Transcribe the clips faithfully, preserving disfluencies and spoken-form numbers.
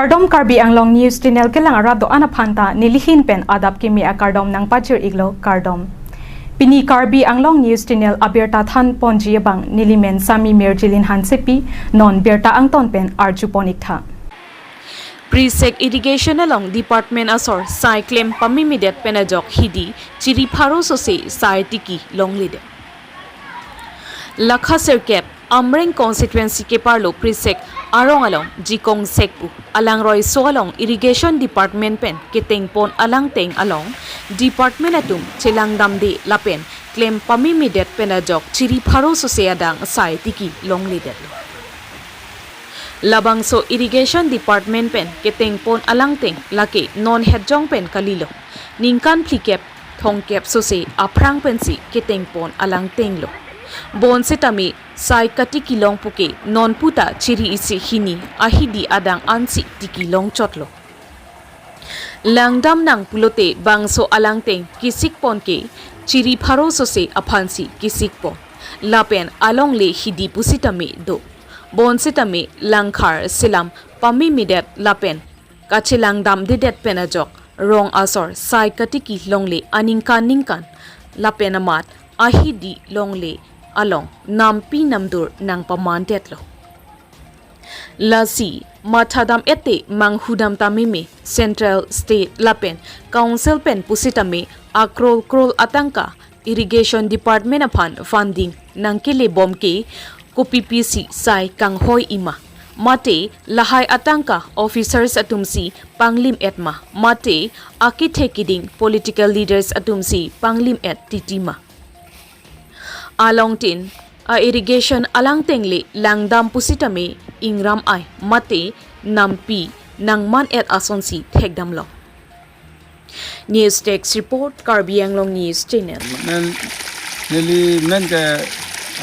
Kardom, Karbi Anglong News Channel kelang arat do-an aphan ta nelihin pen adap kimi akardom nangpajir iklo, kardom. Pini Karbi Anglong News Channel abirta than ponji abang nelimen Sami Mirjilin Hansepi, non birta angton pen arju pon iktha. Prisek Irrigation along department asor sai klem pamimidet pen ajok hidi chiri pharo sose sai tiki longledet. Lakha sirkep Amreng constituency keparlo Prisek arong along Jikong Sekpu alangroi so along irrigation department pen keteng pon alangteng along department atum chelangdamde lapen klem pamimidet pen ajok chiri pharo sose adang sai tiki longledetlo. Labangso irrigation department pen keteng pon alangteng lake non hetjong pen kalilo. Ningkan phlikep thongkep sose aphrang pensi keteng pon alangtenglo. Bonsitame sai katiki long puke non puta chiri isi hini ahidi adang ansi tiki longchotlo. Langdam nang pulote bangso alangteng kisik pon ke chiri pharo sose aphansi kisik pon. Lapen alongle hidi pusitame do. Bonsitame langkhar selam pamimidet lapen kachelangdamdedet pen ajok rong asor sai katiki longle aningkan ningkan lapen amat ahidi longle along nampi namdur nangpamandetlo. Lasi mathadam ete manghudam tameme central, state lapen council pen pusitame akrol krol atangka irrigation department aphan funding nangkele bom ke kopi pisi sai kanghoi ima. Mate lahai atangka officers atumsi panglim etma. Mate akethe kiding political leaders atumsi panglim et titima. Alongtin a irrigation alangtengle langdam pusitame ingram ai mate nampi nangman et asonsi thekdamlong. News Desk Report, Karbi Anglong News Channel. Men, neli men ke,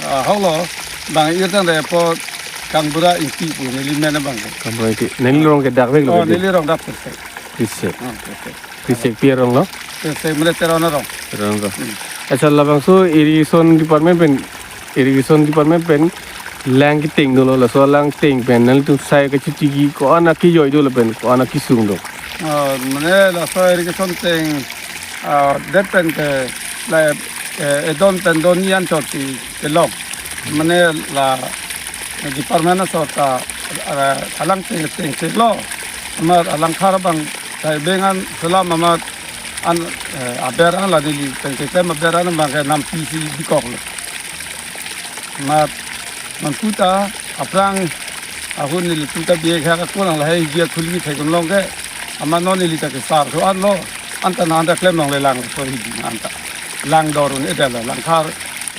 ah, holo, bang irtang de po Kangbura Ingti pu neli men bang ke. Kangbura Ingti. Neli rong ke dak vek lo Oh, ke. Neli rong dak Prisek. Prisek. Ah, Prisek. Prisek pi arong lo? Prisek mene Teron arong. Teron arong. Hmm. Acha, labangso irrigation department pen, irrigation department pen lang keteng dolo, laso langteng pen nanglitum sai kachitiki ko-an akijoi do lapen ko-an akisung do. Ah, mane laso irrigation teng, ah, det pen ke la, eh, edon pen don ni an chot si kelong. Mane la department asor ta, ah, alangteng teng si lo. Amat alangkhar bang sai beng an selam amat an, eh, aber an la neli teng keklem aber an bang ke nampi si bikoklo. Amat non puta aphrang ahun neli puta biek hak ako lang lahai biek khuli thekdamlong ke amat non neli ta kesar so an lo anta nanda klem longle lang so hidi anta lang dorun eda la langkhar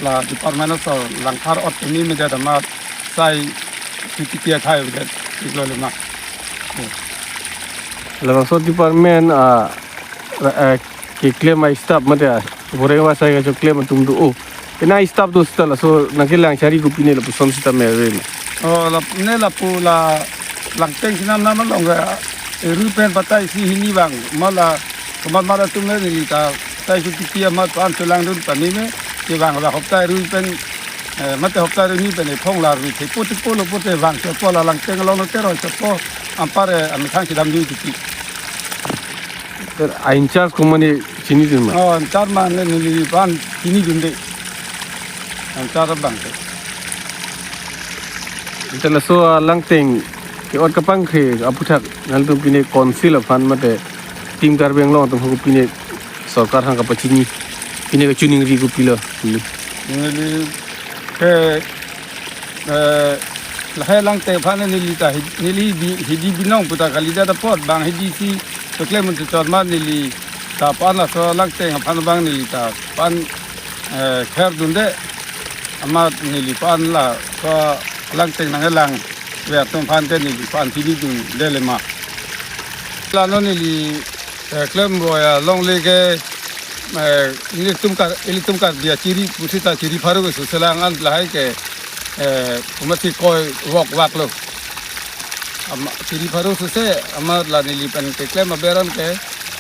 la department asor langkhar ot kemi media amat sai titikia khai udah iklo lima. Labangso department, ah, ra-, eh, keklem a-staff mate, ah, boreng vasai kachoklem atum do. Oh, kena staff do seta laso nangkelang chari kopine lapuson seta mere na. Oh, la, ne lapu la langteng sinam nam along ga, eh, rui pen patai si hini bang, mala, kemat mala atum ne neli ta, tai su tiki amat pan sulang dun pani me, ke bang la hoptai rui pen, eh, mate hoptai rui ni pen, eh, phong la rui, te po te po lo po te bang, te po la langteng along te roi, te po, ampar, eh, amethang kedam dun tiki. Sir, a in-charge ko mane chinidun ma? Oh, in-charge ma ne neli pan chinidun de. In-charge bang te. Anta laso alangteng ke-ot kapangkre aputhak nanglitum pine council aphan mate Team Karbi Anglong atum ho pine sorkar aphan kapachini, pine kachiningri kopilo? Neli ke, eh, lahai langteng aphan neli ta hi-, neli bi-, hidi binong puta kalidet apot bang hidi si keklem mun chot ma neli ta pan laso langteng aphan bang neli ta pan, eh, kher dunde amat neli pan laso langteng nangkelang ver atum aphan ke neli pan chinidunde lema. Lano neli, eh, klem boya longle ke, eh, ilitum kar, ilitum Karbi achiri pusita chiri pharo ke suselang an lahai ke, eh, umasi koi wok wak lo. Ama chiri pharo suse amat la neli pen keklem aber an ke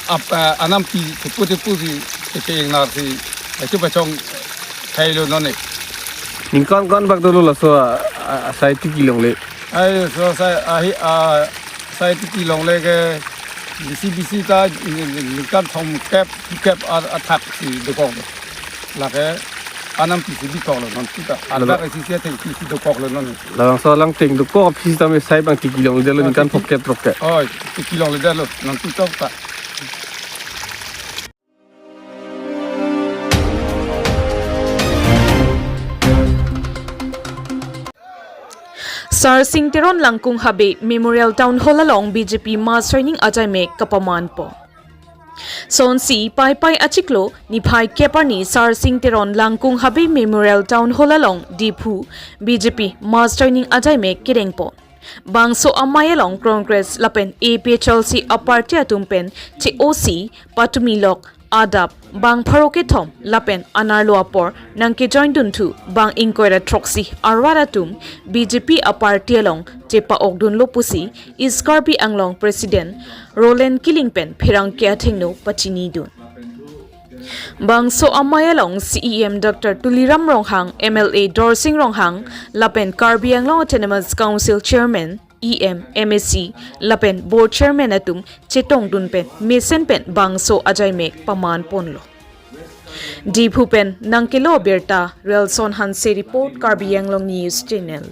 ap, eh, anampi tepu tepu si keke ingnar si, eh, kepachong thailo none. Ningkan kan bak dolo laso, ah, ah, sai tiki longle? Ai, so sai, ahi, ah, Sai tiki longle ke bisi bisi ta ningkan thomkep, phlikep ar athak si dokok. Lake anam pisi bikok lo non kita. Ada Lalo- isi si atheng pisi dokok lo non. Labangso alang theng dokok aphi sitame sai abang tiki longledetlo. Ah, ningkan tiki. Phokep throkkep. Oh, tiki longledetlo non kita ta. Sarsing Teron Langkung Habe Memorial Town Hall along B J P mass training ajaimek kapamanpo. Sonsi Paipai achiklo niphai kep arni Sarsing Teron Langkung Habe Memorial Town Hall along Diphu B J P mass training ajaimek kerengpo. Bangso amei along Congress lapen A P H L C aparty atum pen che-osi patumi lok adap bang pharo kethom lapen anerlo apor nangkejoin dunthu bang ingkoi ra throksi arat atum B J P aparty along chepa-okdunlo pusi East Karbi Anglong President Roland Killing pen pherangke athengno pachinidun. Bangso amei along C E M Doctor Tuliram Ronghang, M L A Dorsing Ronghang, lapen Karbi Anglong Autonomous Council Chairman, E M, M A C, lapen Board Chairman atum chetongdun pen mesen pen bangso ajaimek pamanponlo. Diphu pen nangkelo abirta, Relson Hanse report, Karbi Anglong News Channel.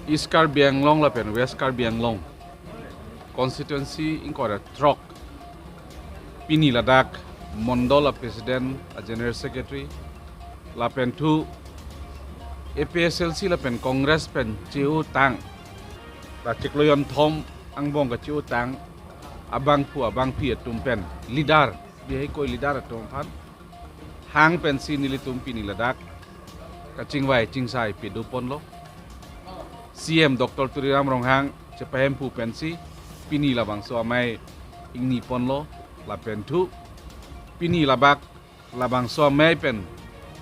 East Karbi Anglong lapen West Karbi Anglong constituency ingkoi ra throk, pini ladak mondol a president, a general secretary, lapen thu A P H L C lapen Congress pen che-otang, la chiklo jonthom angbong kache-otang abangphu abangphi atum pen, leader, bihai koi leader atum aphan hang pensi nelitum pini ladak kachingvai chingsai pedoponlo. C E M Doctor Tuliram Ronghang chepahemphu pensi pini labangso amei ingniponlo, lapen thu pini labak labangso amei pen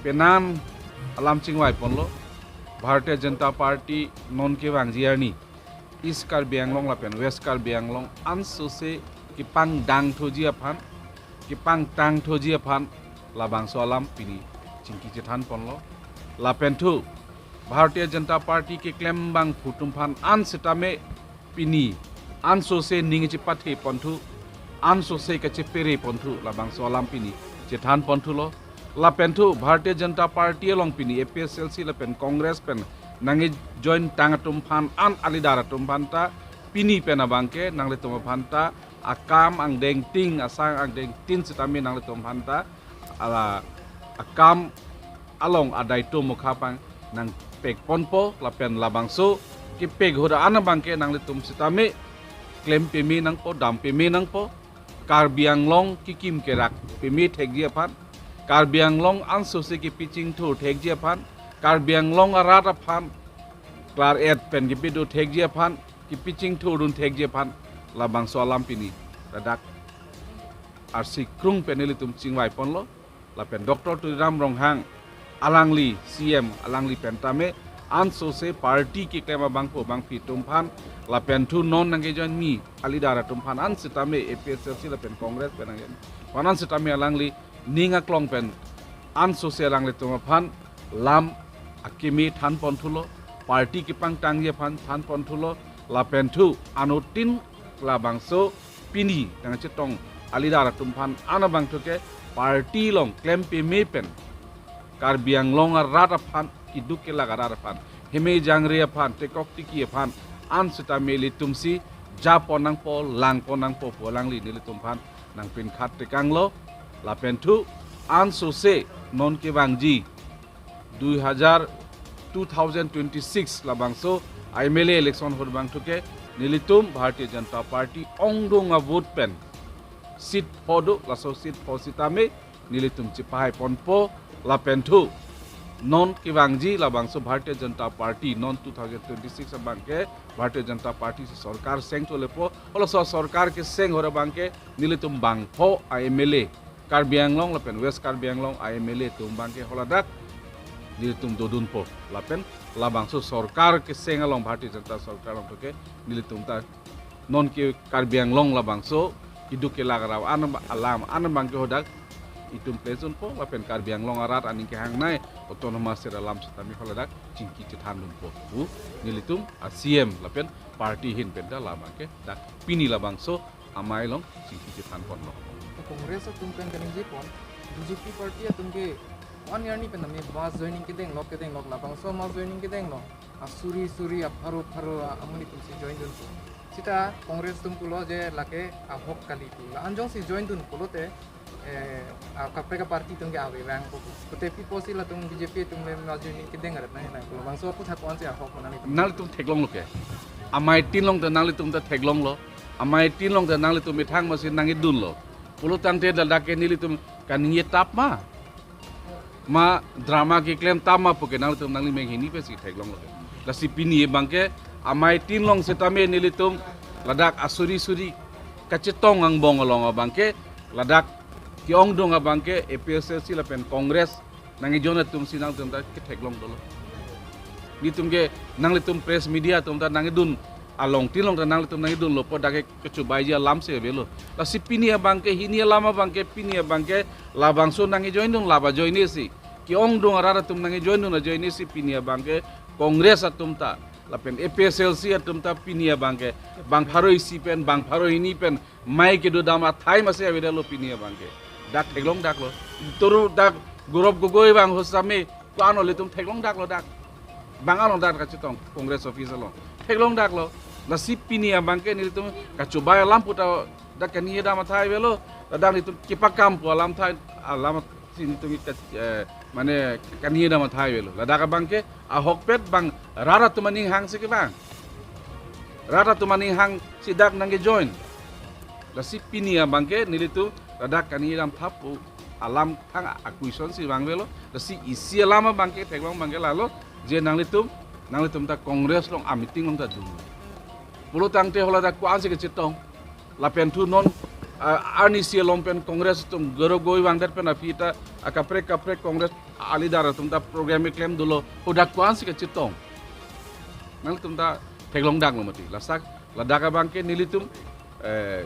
penan alam chingvaiponlo. Bharatiya Janata Party non kevangji arni East Karbi Anglong lapen West Karbi Anglong ansose kepangdangthuji aphan, kepangtangthuji aphan labangso alam pini chingki chethanponlo. Lapen thu Bharatiya Janata Party keklem abangphu atum aphan an sitame pini ansose ning chepatheponthu, ansose kachepereponthu, labangso alam pini chethanponthulo. Lapen thu Bharatiya Janata Party along pini A P H L C lapen Congress pen nangkejoin tang atum aphan an a leader atum aphan ta pini pen abangke nanglitum aphan ta akam angdengtin, asang angdengtin sitame nanglitum aphan ta ala akam along adai atum mukha pang nangpekponpo, lapen labangso kepek ahut an abangke nanglitum sitame klem peme nangpo, dam peme nangpo. Karbi Anglong kekim kerak peme thekji aphan, Karbi Anglong ansose kepachingthur thekji aphan, Karbi Anglong arat aphan klar-et pen kepedo thekji aphan, kepachingthurdun thekji aphan labangso alam pini ladak arsi krung pen nelitum chingvaiponlo. Lapen Doctor Tuliram Ronghang alangli C E M alangli pen tame ansose party keklem abangphu abangphi atum aphan, lapen thu non nangkejoin mi a leader atum aphan an sitame A P H L C lapen Congress pen nangkejoin aphan an sitame alangli ning aklong pen ansose alanglitum aphan lam akeme thanponthulo, party kepangtangji aphan thanponthulo, lapen thu anuttin labangso pini nangchetong a leader atum aphan an abangthu ke party along klem peme pen Karbi Anglong arat aphan, keduk kelak arat aphan, heme jangre aphan, tekok tiki aphan an sitame ilitumsi japon nangpo, langpon nangpo pu alangli nelitum aphan nangpinkhat tekanglo. Lapen thu ansose non kevangji dui hajar, two thousand twenty-six labangso M L A election ahut abangthu ke nelitum Bharatiya Janata Party ongdung a vote pen seat pho do, laso seat pho sitame nelitum chepahaiponpo. Lapen thu non kevangji labangso Bharatiya Janata Party non two thousand twenty-six abangke Bharatiya Janata Party si sorkar seng cholepo, halaso sorkar keseng ahut abangke nelitum bangpho a M L A Karbi Anglong lapen West Karbi Anglong a M L A atum abangke haladak nelitum dodunpo. Lapen labangso sorkar keseng along, Bharatiya Janata sorkar along tho ke nelitum ta non ke Karbi Anglong labangso keduk kelak arap an ba-, alam an abangke hadak itum place dunpo, lapen Karbi Anglong arat aning kehangnei autonomous state alam sitame haladak chingki chethan dunpo pu nelitum a-C M lapen party ahin pen ta labangke dak pini labangso amei along chingki chethan ponlo. Congress atum pen kaningje pon, B J P party atum ke one year ni pen nami mass joining kedeng lok kedeng lok, labangso mass joining kedeng lok asuri suri apharo pharo amonit atum si join dunpo. Sita Congress atum pulo je lake ahok kali pu. La-an jongsi join dun pulote, eh, a kaprek aparty atum ke ave vangpo. Kote pi pusi latum B J P atum le mass joining kedeng arat nang nang pulo. Bangso aputhak ko-ansi ahok nang itum. Nanglitum theklonglo ke. Amei tin along ta nanglitum ta theklonglo. Amei tin along ta nanglitum methang masi nangkedunlo. Pulo tangte ladak ke nelitum kaningje tap ma, ma drama keklem tap ma pu ke nanglitum nangli menghini pensi theklonglo ke. Lasi pini abangke amei tin along sitame nelitum ladak asuri suri kachetong angbong along abangke ladak ke-ongdung abangke A P H L C lapen Congress nangkejoin atum si nangtum ta ketheklong dolo. Nelitum ke nanglitum press media atum ta nangkedun along tin along ta nanglitum nangkedunlo pu dak ke kechubaiji alam si avelo. Lasi pini abangke hini alam abangke pini abangke labangso nangkejoin dun laba joine si, ke-ongdung arat atum nangkejoin dun ajoine si pini abangke Congress atum ta lapen A P H L C atum ta pini abangke bang pharo isi pen bang pharo hini pen mei kedodam athai masi avedetlo pini abangke. Dak theklong daklo. Turu dak Gaurav Gogoi vang hosame ko-an ilitum theklong daklo dak. Bang along dak kachetong Congress office along theklong daklo. Lasi pini abangke nelitum kachubai alam pu ta dak kaningje dam athai avelo. Ladak nelitum kepakam pu alam thai alam si nelitum ke, eh, mane kaningje dam athai avelo. Ladak abangke ahokpet bang rat atum aning hang si kevang. Rat atum aning hang si dak nangkejoin. Lasi pini abangke nelitum ladak kaningje dam thap pu alam thang a-question si vang avelo. Lasi isi alam abangke theklong abangke lalo je nanglitum, nanglitum ta Congress along a-meeting along ta dun. Pulo tangte haladak ko-ansi kachetong. Lapen thu non, ah, arnisi along pen Congress atum Gaurav Gogoi vangdet pen aphi ta, ah, kaprek kaprek Congress a-leader atum ta program keklem dolo, hadak ko-ansi kachetong. Nangtum ta theklong daklo mati. Laso ladak abangke nelitum, eh,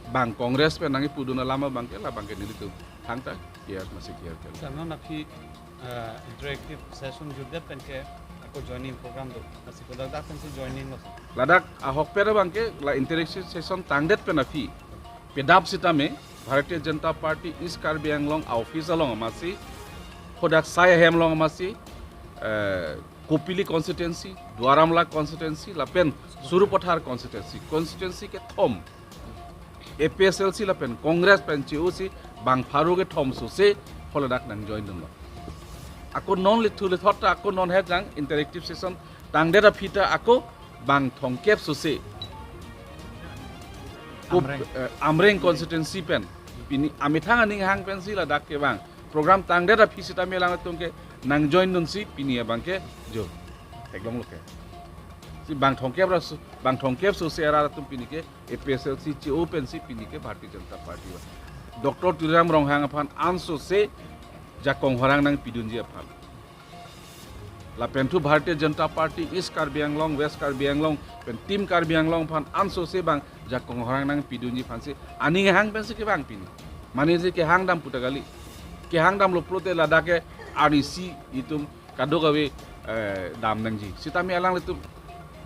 bang Congress pen nangkepudun alam abangke labangke nelitum thangta kiar masi kiar kiar. Sir, non aphi, eh, interactive session jutdet pen ke ako joining program do. Masi kodak dak pensi joining lo. Ladak ahokpet abangke la interactive session tangdet pen aphi pedap sitame Bharatiya Janata Party East Karbi Anglong a-office along amatsi, hadak sai ahem along amatsi, eh, Kopili constituency, Duar Amla constituency, lapen Sarupathar constituency, constituency kethom A P H L C lapen Congress pen che-o si bang pharo kethom sose haladak nangjoin dunlo. Ako non lethu lethot ta ako non het jang interactive session tangdet aphi ta ako bang thomkep sose. Ko-, Amreng. Eh, Amreng constituency pen pini amethang aning hang pensi ladak kevang. Program tangdet aphi sitame alangtum ke nangjoin dunsi pini abangke jo. Theklonglo ke. Si bang thomkep ra su-, bang thomkep sose arat atum pini ke A P H L C che-o pensi pini ke Bharatiya Janata Party ba. Doctor Tuliram Ronghang aphan ansose jakong horang nangpidunji aphan. Lapen thu Bharatiya Janata Party East Karbi Anglong, West Karbi Anglong, pen Team Karbi Anglong aphan ansose bang jakong horang nangpidunji aphansi aning hang pensi kevang pini. Mane si kehang dam pu ta kali. Kehang damlo pulote ladak ke arnisi itum kadokave, eh, dam nangji. Sitame alanglitum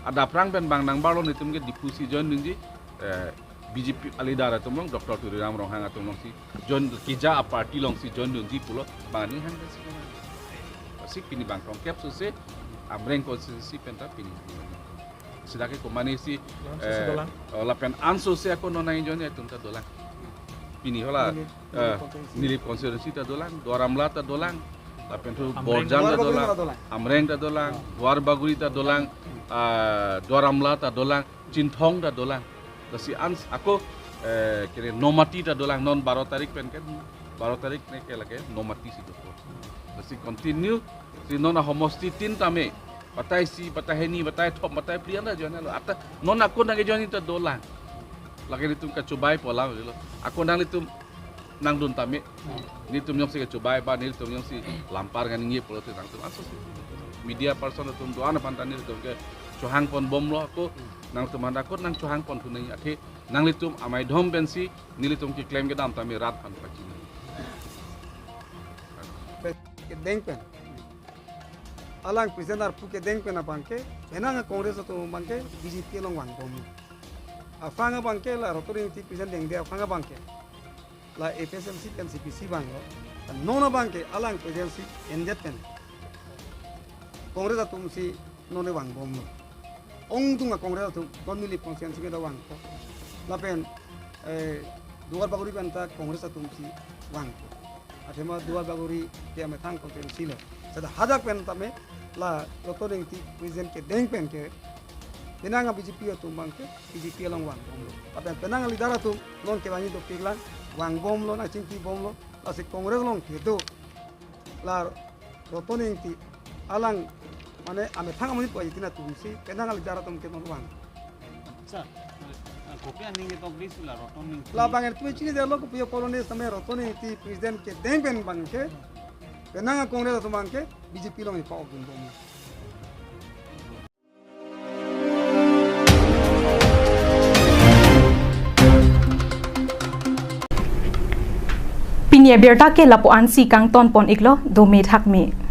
adap rang pen bang nangbarlo nelitum ke Diphu si join dunji, eh, B J P a-leader atum along, Doctor Tuliram Ronghang atum alongsi join keja a-party alongsi join dunji pulo bang aning hang si. Si pini bang thomkep sose Amreng constituency pen ta pini. Sida ke komane si, Langsung si eh, dolang. Oh, lapen ansose ako non nangjoin atum ta dolang. Pini hala, Nilip, eh, Nilip constituency. Nilip constituency ta dolang, Duar Amla ta dolang, lapen thu Amreng. Borjang ta Duar Bagori dolang, ta dolang. Amreng ta dolang, Oh. Duar Bagori ta dolang, ah, Duar Amla ta dolang, Chinthong ta dolang. Lasi ans ako, eh, kere Nomati ta dolang, non baro tarik pen kan, baro tarik ne ke lake Nomati si dopo. Lasi continue, si non ahomosti tin tame, batai isi, batai hini, batai thom, batai phli an ta join lo. Ata non ako nangkejoin ta dolang. Lake nelitum kachubai pu alam lo. Ako nanglitum nangdun tame. Nelitum jongsi kachubai ba nelitum jongsi lampar ngan ngi pulote nangtum ansose. Media person atum do-an aphan ta nelitum ke chohang pon bomlo ako nangtum aphan ako nangchohang pon thu nangji athe nanglitum amei dhom pensi nelitum keklem kedam tame rat aphan pachini. kedeng pen, alang president arpu kedeng pen abangke, penang Congress atum abangke B J P along vangbom. Aphrang abangke la Roton Engti president dengde aphrang abangke, la A P H L C pen C P C vanglo. Non abangke alang presidency ended pen Congress atumsi non vangbomlo. Ongdung a-Congress atum, non Nilip constituency ke da vangpo. Lapen, eh, Duar Bagori pen ta Congress atumsi vangpo. Athema Duar Bagori ke amethang constituency lo. Seta hadak pen tame la Roton Engti president kedeng pen ke, penang a-B J P atum abangke B J P along vangbomlo. Lapen penang a-leader atum non kevangji dopiklang, vangbomlo, nangchingkibomlo, lasi Congress along kedo la Roton Engti alang, mane amethang amonit ko itin atumsi penang a-leader atum ke non vang. Sir, eh, kopi aning ketok dei si la Roton Engti. Labang er tumi chinidetlo kopi apotlo ne, same Roton Engti president kedeng pen abangke, penang a-Congress atum abangke B J P along ipa-ok dunbom. Pini abirta ke lapu-ansi kangton pon iklo, dome thakme.